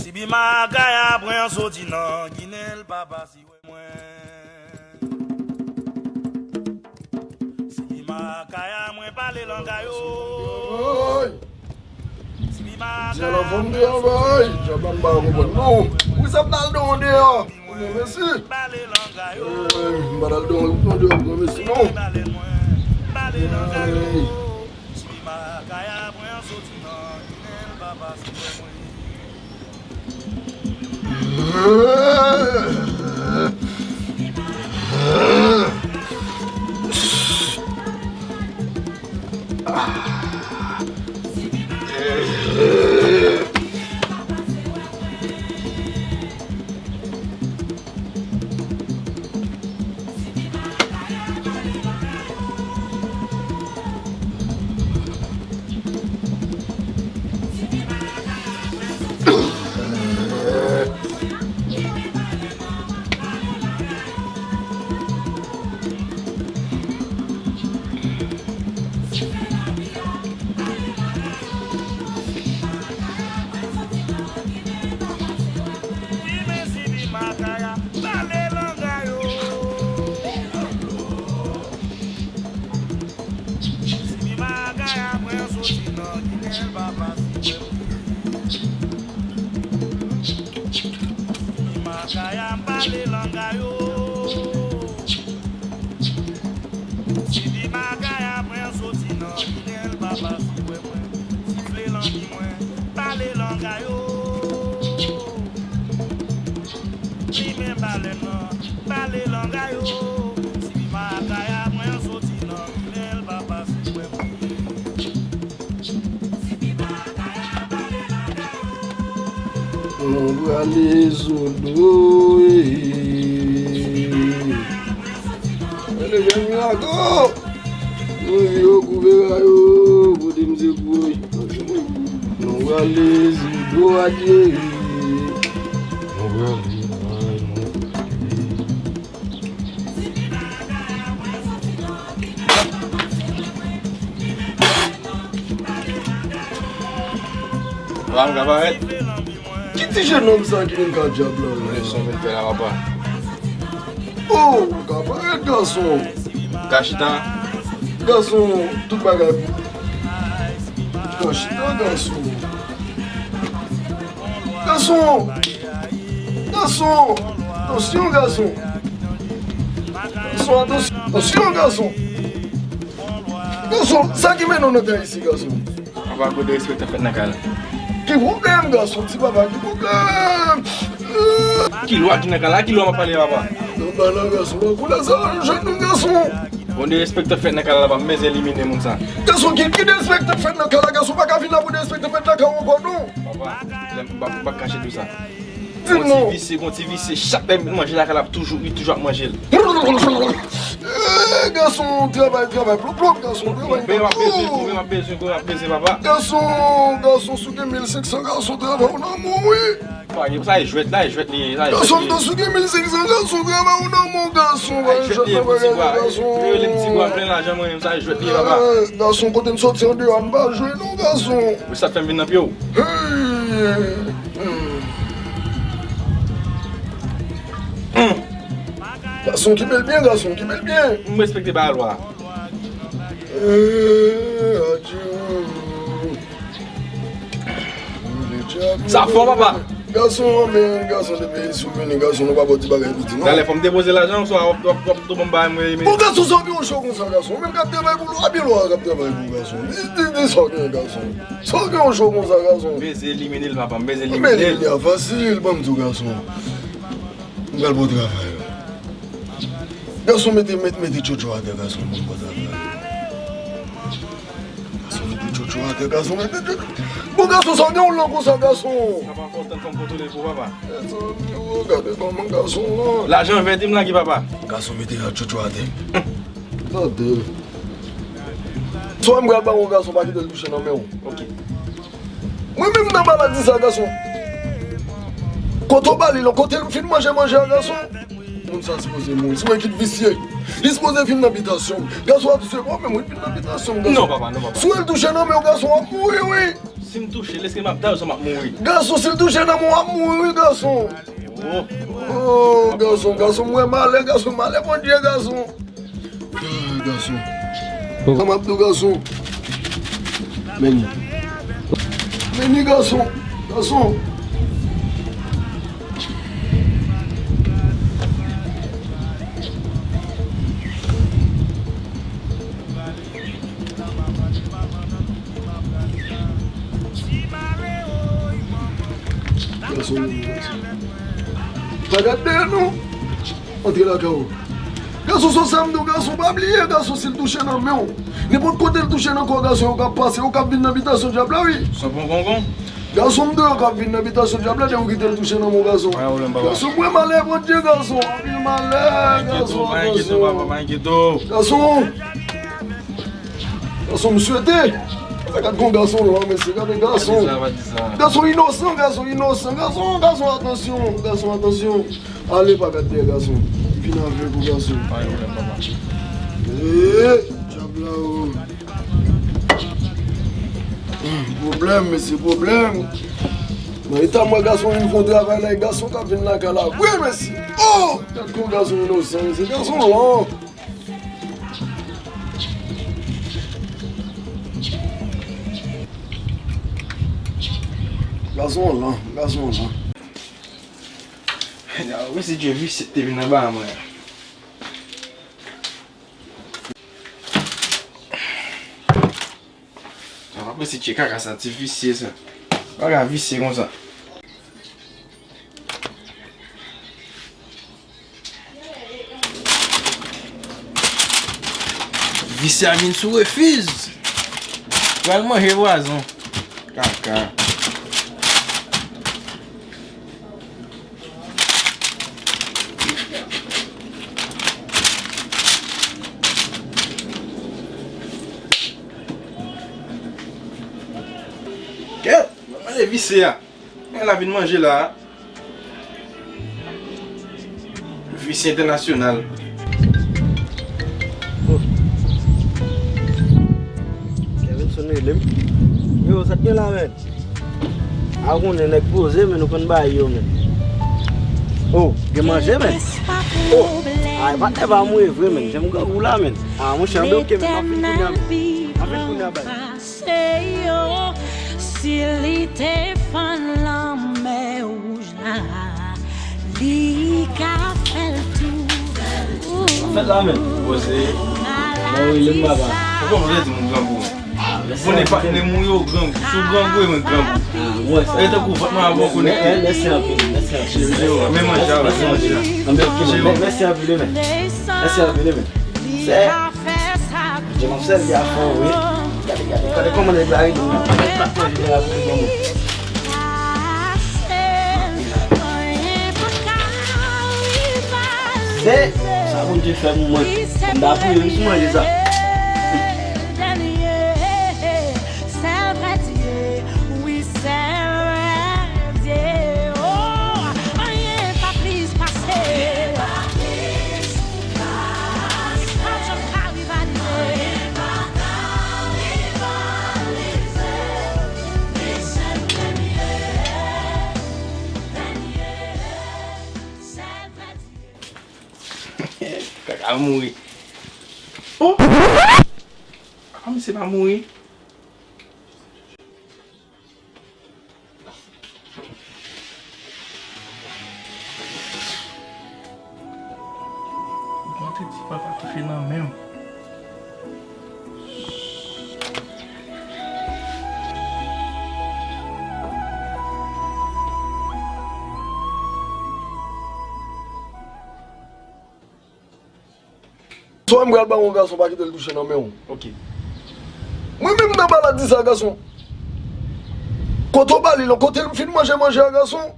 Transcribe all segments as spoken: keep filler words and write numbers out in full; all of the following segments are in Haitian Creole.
Sibi Makaya pran soti nan Ginen, papa si wè mwen. Sibi Makaya mwen pale langa yo. Sibi Makaya mwen soti nan Ginen, papa si wè mwen. Wi, sa m t al don deyò. Mwen mesi. Pale langa yo. Eh, m pa t al don, don deyò, mwen mesi non. Pale mwen, pale langa yo. Sibi Makaya pran soti nan Ginen, papa si wè mwen. Sibi Makaya, pale langa yo. Sibi Makaya pran soti nan Ginen, papa si wè mwen. Sibi Makaya pale langa yo. Sibi Makaya pran soti nan Ginen, papa si wè mwen. Sifle lanbi mwen, pale langa yo. Limen balèn nan, pale langa yo. Sibi Makaya pran soti nan Ginen, papa si wè mwen. Nou prale sou do, eh. Mwen deja milago. Nou yo kouvera yo, kote m se pou. Nou prale sou do, adye. Nou prale, nou prale. Papa m ka parèt. Ki ti jenòm sa ki vin ka djab la? Leson vin fè la, papa. Oh, ou ka parèt, gason. Ka chita. Gason, tout bagay. Ka chita, gason. Gason! Gason! Atansyon, gason! Gason, atansyon, atansyon, gason! Gason, sa ki mennen w nan kay isi, gason? Papa, gwo derespektan fèt nan kay la. Ki pwoblèm, gason? Ti papa, ki pwoblèm? Ki lwa ki nan kay la? Ki lwa m ap pale, papa? Nan kay la, gason, koulè sa, jèn nou, gason! Gwo derespektan fèt nan kay la, papa, m bezwen elimine moun sa. Gason, ki, ki derespektan fèt nan kay la, gason? Pa ka vin la pou derespektan fèt nan kay ou ankò, non! Papa, lè m pa, m pa kache tou sa. Di m non. Gon ti visye, gon ti visye, chak lè m manje lakay la, ap toujou, li toujou ap manje l. Eh, gason, travay, travay, plop, plop, gason, travay. Konbyen w ap bezwen, konbyen w ap bezwen, konbyen w ap bezwen, papa? Gason, gason, si w gen mil senk san, gason, travay, ou nan mou, wi. Pa gen, sa e jwèt la, e jwèt li ye, sa e jwèt li ye. Gason, m ta sou gen mil senk san, gason, travay ou nan mou, gason, pa jwèt nan bagay la, gason. Yo rele m ti bwa, m plen lajan mwen menm, sa e jwèt li ye, papa. Eh, gason, kote m soti andeyò a, m pa jwe non, gason. Ou sa fè m vin nan pye w? Hey! Hmm. Hmm. Gason, kenbe l byen, gason, kenbe l byen. M respekte bagay lwa. Eh, adye. Sa fò, papa. Gason, men, gason, depi sou vini, gason, nou pa ba w ti bagay piti, non. Talè, fò m depoze lajan, oswa w ap, w ap, w ap tou ban m bagay mwen, men. Bon, gason, sa w gen w cho konsa, gason? Ou menm k ap travay pou lwa, byen lwa k ap travay pou w, gason. Di, di, di sa w gen, gason. Sa w gen w cho konsa, gason? M bezwen elimine l, papa, m bezwen elimine l. Elimine l, fasil, ban m di w, gason. M pral ba w travay. Gason, mete, mete, mete tchotcho atè, gason, pou m ba w travay. Gason, mete tchotcho atè, gason, mete tchotcho. Bon, gason, sa w gen w lan konsa, gason? Sa pa fè w tann fò m kontwole l pou papa. Mezanmi, o, gade kòman gason lan. Lajan vèt m lage, papa. Gason, mete tchotcho atè. Tande. Swa m pral ba w, gason, pa kite l touche nan men w. Ok. Mwen menm nan maladi sa, gason. Kote w ba li lan, kote l fin manje manje a, gason. Moun sa sipoze mouri. Si w wè ki t visye, li sipoze vin nan bitasyon m. Gason a touche, bon, men mwen vin nan bitasyon m, gason. Non, papa, non, papa. Si w wè l touche nan men w, gason, w ap mouri, wi. Si m touche l, èske m ap ta ou sa m ap mouri? Gason, si l touche nan men w, w ap mouri, wi, gason. Oh. Oh, gason, gason, m wè malè, gason, malè Bondye, gason. Ah, gason. Sa m ap di w, gason. Meni. Meni, gason. Gason. Gason, pa gad dèyè nou. Antre lakay ou. Gason, se sa m di w, gason, pa bliye, gason, si l touche nan men w. Nenpòt kote l touche nan kò w, gason, yo k ap pase, yo k ap vin nan bitasyon dyab la, wi. Sanpon kongon. Gason, m di w, yo k ap vin nan bitasyon dyab la, depi w kite l touche nan men w, gason. Pa gen pwoblèm, papa. Gason, mwen malè, Bondye, gason. Anpil malè, gason, gason. Pa enkyete w, papa, pa enkyete w. Gason. Gason, m swete. Sa gad gon gason lan, mesye, gade gason. Pa di sa, pa di sa. Gason inosan, gason inosan, gason, gason, atansyon, gason, atansyon. Ale pa gad dèyè gason. Vin avèk ou, gason. Pa gen pwoblèm, papa. Ee, dyab la, o. Pwoblèm, mesye, pwoblèm. Nan eta m wè gason vin fè yon travay la, e gason k ap vin lakay la vre, mesye. O! Gad gon gason inosan, mesye, gason lan. Gason lan, gason lan. Mesye Dye visye te vin anba mwen. Sa pa posib, tchè kaka sa, ti visye sa. Bagay visye konsa. Visye a vin sou refiz. Pral manje pwazon. Kaka. Kèt, mwen mande visye a. Men la vin manje la. Visye entènasyonal. Oh. Kevinson rele m. Yo, sa k gen la, men? A, ou konnen nèg poze, men nou konn bay yo, men. Oh, gen manje, men. Oh, a, patnè pa mouri vre, men. Janm grangou la, men. A, monchè, anben oke, men. M ap vin kounye a, men. M ap vin kounye a, bay. Se yo, si li te fann lanmè wouj la, li ka fè l tou. Fè l la menm. Bon, se, bon, wi, li m papa. Ou konn mwen di moun grangou. Konnen patnè m ou yo grangou. Si w grangou, e mwen grangou. E tankou vant mwen avè w konekte. Mèsi anpil, mèsi anpil. Men manje a, men manje a. Mèsi anpil, men. Mèsi anpil, men. Sè, Dye m ap sèvi a fon, wi. Gade, gade, gade kòman nèg la rele m nan. Mèt pa manje la pou tout moun. Se sa Bondye fè pou mwen. M ta priye wi sou manje sa. Sèl vrè Dye, wi, sèl vrè Dye. Oh, anyen pa plis pase. Li p ap janm ka rivalize. Kaka mouri. Oh! Kaka misye pa mouri. Mwen te di papa touche nan men m. Swa m pral ba yon gason pa kite l touche nan men w. Ok. Mwen menm nan maladi sa gason. Kote w ba li lan, kote l fin manje manje a gason.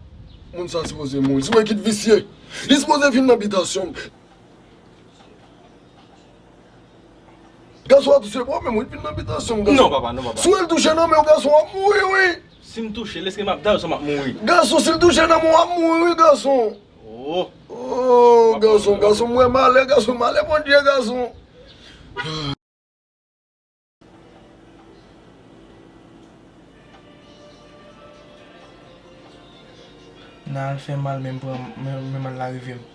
Moun sa sipoze mouri. Si mwen kit visye. Li sipoze vin nan bitasyon m. Gason a touche bò, men mwen vin nan bitasyon m, gason. Non, papa, non, papa. Si w wè l touche nan men w, gason, w ap mouri, wi. Si m touche l, èske m ap ta ou sa m ap mouri? Gason, si l touche nan men w, w ap mouri, wi, gason. Oh. Oh, gason, gason, m wè malè, gason, malè Bondye, gason. Gason, gason, gason, m wè malè, gason, malè Bondye, gason. Gason, gason, gason, m wè malè, gason, malè Bondye, gason. Nan al fè mal, men m pran, men, men mal la rive m.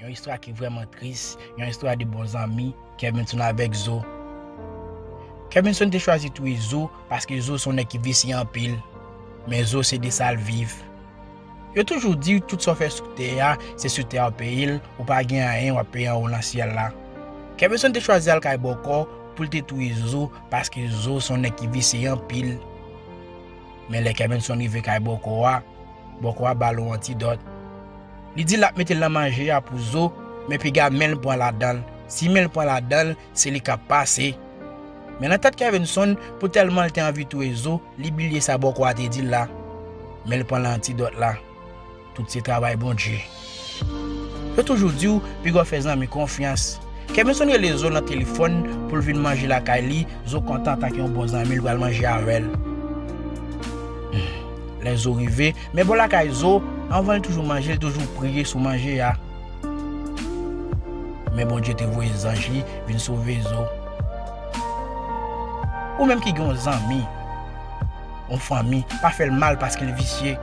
Yon istwa ki vrèman tris, yon istwa de bon zanmi, Kevinson avèk Zo. Kevinson te chwazi touye Zo paske Zo se yon nèg ki visye anpil. Men Zo se de sa l viv. Yo toujou di tout sa w fè sou tè a, se sou tè a w peye l, ou pa gen anyen w ap peye anwo nan syèl la. Kevinson te chwazi al kay bòkò pou l te touye Zo paske Zo se yon nèg ki visye anpil. Men lè Kevinson rive kay bòkò a, bòkò a ba l yon antidòt. Li di l ap mete l nan manje a pou Zo, men piga men l pran ladan l. Si men l pran ladan l, se li k ap pase. Men nan tèt Kevinson, pou tèlman l te anvi touye Zo, li bliye sa bòkò a te di l la. Men l pran antidòt la. Tout se travay Bondye. Yo toujou di w, piga w fè zanmi konfyans. Kevinson rele Zo nan telefòn pou l vin manje lakay li, Zo kontan antanke yon bon zanmi l pral manje avè l. Hmm. Lè Zo rive, men bò lakay Zo, anvan l toujou manje, l toujou priye sou manje a. Men Bondye te voye zanj li vin sove Zo. Ou menm ki gen yon zanmi, yon fanmi, pa fè l mal paske l visye,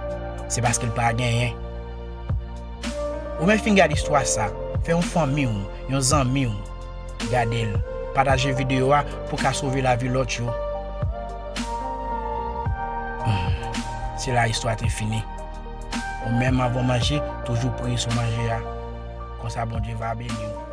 se paske l pa genyen. Ou menm fin gade istwa sa, fè yon fanmi w, yon zanmi w, gade l, pataje videyo a pou w ka sove lavi lòt yo. Hmm, se la istwa te fini. Ou menm anvan w manje, toujou priye sou manje a. Konsa Bondye va beni w.